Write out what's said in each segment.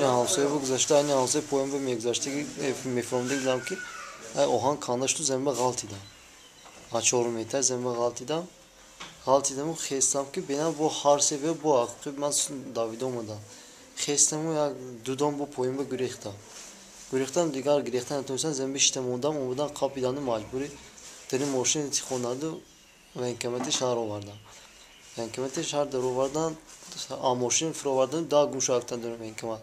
Ҳамсоя гузашта, айни ҳамсоя поён ба мегузаштаги мефаҳмида будам, ки оҳан канда шуду замин ба ғалтидам. Аз чорум этаж замин ба ғалтидам. Ғалтидаму хестам, ки бинам, бо ҳар се бо ақиб ман давида омадам. Хестаму як дудом бо поён ба гурехтам. Гурехтам, дигар гирехта натонистам, замин бишита мондам. Омадан, қапиданду, маҷбурӣ дари мошин тихонаду военкомати шаҳр овардам. Военкомати шаҳр даровардан, мошин фуровардан, да гум шуда дар военкомат.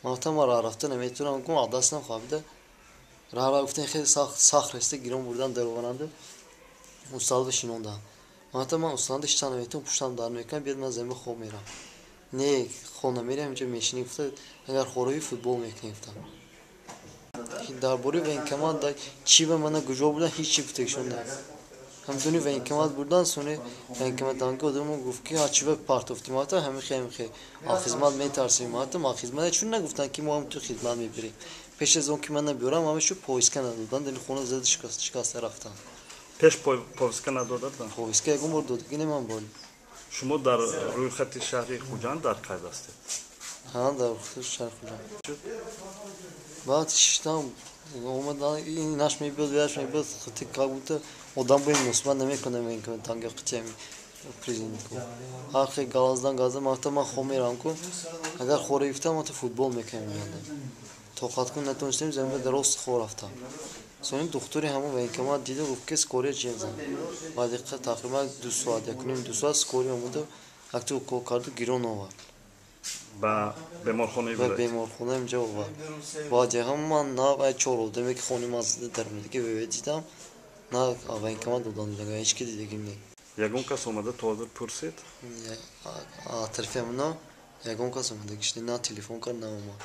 Ман гуфтам, ман раҳ рафта наметавонам, гум аз дастам хабида. Раҳ гуфтан, хеле сахт реста гирон бурдан дароваранду усталда шинондам. Ман гуфтам, ман усталда шита наметавонам, пуштам дард мекунад, биёд, ман замин хоб мерам. Не, хоб намерам, инҷо мешинӣ, гуфта, агар хорои футбол мекунем, гуфтам. Дар бораи военкомат чӣ ба мана куҷо бурдан, ҳеҷ чӣ гуфтагишон не. Ҳамдуни военкомат бурдан, сони военкоматанги одамо гуфт, ки чӣ ба партофтӣ? Ман гуфтам, ҳамихе, ҳамихе. Аз хизмат метарсем. Ман гуфтам, аз хизмат чун нагуфтанд, ки мо ҳам ту хизмат мебирем. Пеш аз он ки ман набиёрам, ҳамашу повестка надодан, дали хона зада шикаста рафтам. Пеш повестка надода буданд? Повестка ягон бор додагӣ не ман боли. Шумо дар рӯйхати шаҳри Хуҷанд дар қайд ҳастед? Ҳа, дар рӯйхати шаҳри Хуҷанд. Баъд шиштам, омадан, инаш мебиёд, вияш мебиёд, как будто одам бо муносибат намекунад военкоматанги қитиями президентку. Ҳар хел галаздан газдан, ман гуфтам, ман хоб мерам ку, агар хора гирифтам, ман футбол мекунем меяндам. Тоқат кун натонистем, замин ба рост хоб рафтам. Сони духтури ҳамон военкомат дида, гуфт, ки скорая ҷиғ зан. Баъди тақрибан 2 соат, якуним ду соат скорая омада, якта укол карду гирон овард. Ба беморхонаи Ба беморхона инҷа овард. Баъди ҳам ман на вай чор одаме, ки хони ман зада даромадагӣ, ве дидам, на военкомат додан дидам, ҳеҷ ки дидагим не. Ягон кас омада то ҳозир пурсид? Тарафи ҳамона ягон кас омадагиш не, на телефон кард, на омад.